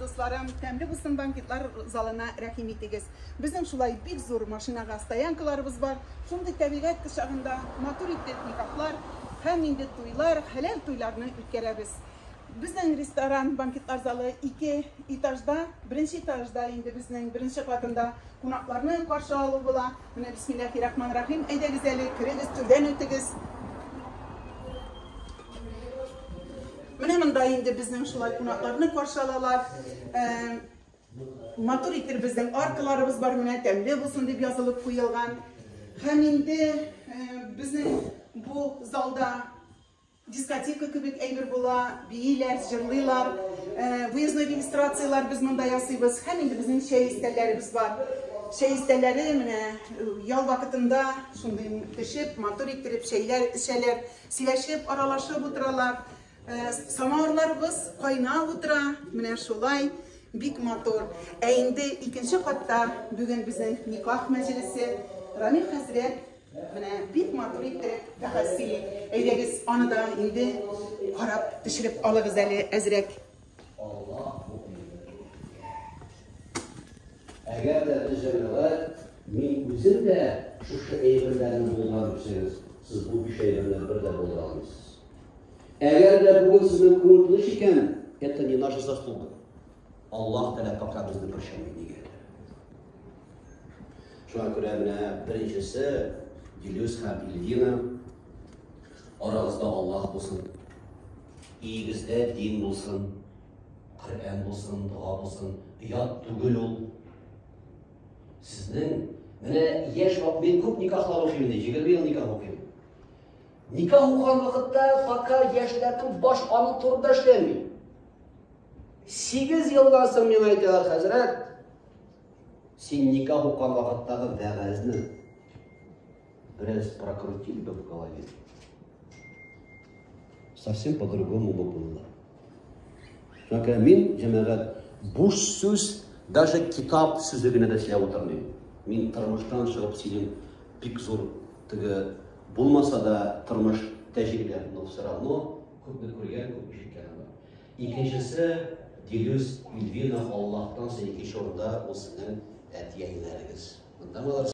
дусларым, тәмле булсын банкетлар залына рәхим итегез. Безнең шулай бик зур машинага стоянкаларыбыз бар. Шундый табигать кочагында матур итеп никахлар һәм инде туйлар, хәләл туйларны үткәрәбез. Безнең ресторан, банкетлар залы ике этажда. Беренче этажда инде безнең беренче катында кунакларны каршы алу була. Менә бисмиллахи рахман рахим. Әйдәгез әле, керегез, түрдән үтегез. Менә монда инде безнең шулай кунакларны каршы алалар. Матур итеп безнең аркаларыбыз бар, менә тәмле булсын дип язылып куелган. Һәм инде безнең бу залда дискотека кебек әйбер була, бииләр, җырлыйлар, выездной регистрацияләр без монда ясыйбыз. Һәм инде безнең чәй өстәлләребез бар. Чәй өстәлләре менә ял вакытында шундый төшеп, матур иттереп чәйләр эчәләр. Сөйләшеп, аралашып утыралар. Самавырларыбыз кайнап утыра. Менә шулай бик матур. Ә инде икенче катта бүген безнең никах мәҗлесе. Рамил хәзрәт менә бик матур иттереп вәгазь сөйли. Әйдәгез, аны да инде карап төшереп алыгыз әле әзрәк. Аллаһ бу Әгәр дә без җәмәгать, мин үзем дә шушы әйберләрне булдырам дисәгез, сез бу биш әйберне бер дә булдыра алмыйсыз. Әгәр дә бүген сезнең күңел тыныч икән, это не наша заслуга. Аллаһ Тәгалә пока безне борчымый нигәдер. Шуңа күрә менә беренчесе Дилюс һәм Ильвина арагызда Аллаһ булсын. Өегездә дин булсын. Коръән булсын, дога булсын, оят түгел ул. Сезнең менә яшь вак мин күп никахлар укыйм инде, 20 ел никах укыйм. Никах укыган вакытта пока яшьләрнең баш аның турында эшләми. 8 елдан соң миңа әйтәләр, хәзрәт, син никах укыган вакыттагы вәгазьне бераз прокрутили бы в голове. Совсем по-другому бы было. Шуңа күрә мин, җәмәгать, буш сүз, даже китап сүзе генә дә сөйләп утырмыйм. Мин тормыштан чыгып сөйлим, бик зур теге булмаса да тормыш тәҗрибә, но все равно күпне күргән, күп ишеткәнем бар. Икенчесе, Дилүс, Ильвина, Аллаһтан соң икенче урында ул сезнең әти-әниләрегез. Монда алар.